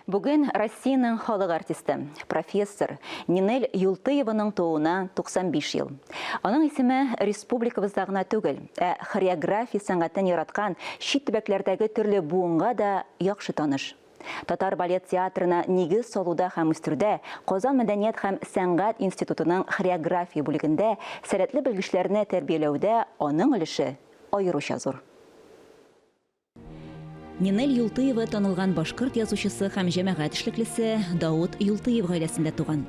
Бүген Россиянең халык артисты, профессор Нинель Юлтыеваның тууына 95 ел. Аның исеме республикабызда гына түгел, ә хореография сәнгатен яраткан чит төбәкләрдәге төрле буынга да яхшы таныш. Татар балет театрына нигез салуда һәм үстерүдә Казан мәдәният һәм сәнгать институтының хореография бүлегендә сәләтле белгечләрне тәрбияләүдә аның өлеше аеруча зур. Нинель Юлтыева танылган башкорт язучысы һәм җәмәгать эшлеклесе Даут Юлтыев гаиләсендә туган.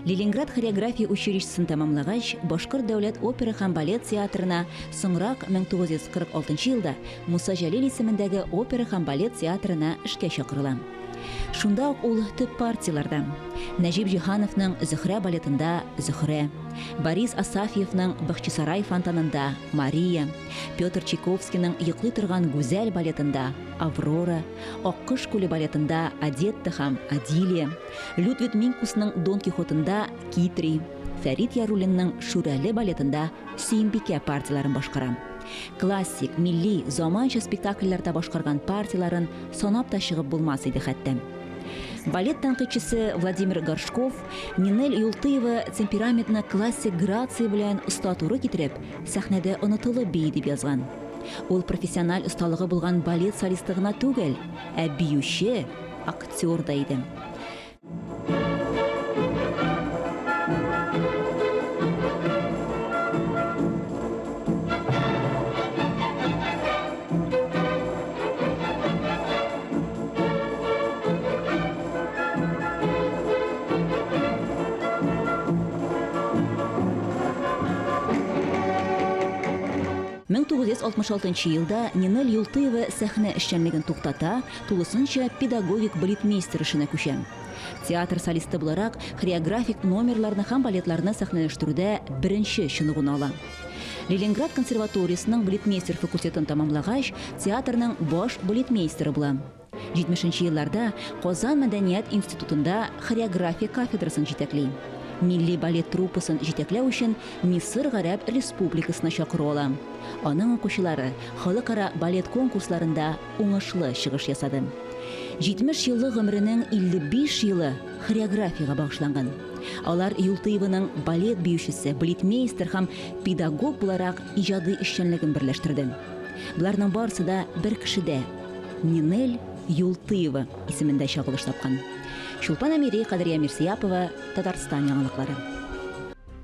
Ленинград хореография училищесын тәмамлагач, Башкорт дәүләт опера һәм балет театрына, соңрак 1946 елда Муса Җәлил исемендәге опера һәм балет театрына эшкә чакырыла. Шунда ук ул төп партияләрдә, Нәҗип Җиһановның Зөһрә балетында Зөһрә, Борис Асафьевның Бахчисарай фонтанында Мария, Петр Чайковскийның Йоклый торган гүзәл балетында Аврора, Аккош күле балетында Одетта һәм Одилия, Людвиг Минкусның Дон Кихотында Китри, Фәрит Яруллинның Шүрәле балетында Сөембикә партияләрен башкара. Классик, милли, заманча спектакльләрдә башкарган партияләрен санап та чыгып булмас иде хәтта. Балет тәнкыйтьчесе Владимир Горшков Нинель Юлтыева темпераментны классик грация белән оста туры китереп, сәхнәдә онытылып бии дип язган. Ул профессиональ осталыгы булган балет солисты гына түгел, ә биюче, актер да иде. 1966 елда Нинель Юлтыева сәхнә эшчәнлеген туктата, тулысынча педагогик балетмейстер эшенә күчә. Театр солисты буларак, хореографик номерларны һәм балетларны сәхнәләштерүдә беренче чыныгуны ала. Ленинград консерваториясенең балетмейстер факультетын тәмамлагач, театрның баш балетмейстеры була. 70 нче елларда Казан мәдәният институтында хореография кафедрасын җитәкли. Милли балет труппасын җитәкләү өчен Мисыр Гарәп Республикасына чакыру ала. Аның укучылары халыкара балет конкурсларында уңышлы чыгыш ясады. 70 еллык гомеренең 55 елы хореографиягә багышланган. Алар Юлтыеваның балет биючесе, балетмейстер һәм педагог буларак иҗади эшчәнлеген берләштерде. Боларның барысы да бер кешедә, Нинель Юлтыева исемендә чагылыш тапкан. Чулпан Әмири, Кадрия Мирсияпова, Татарстан яңалыклары.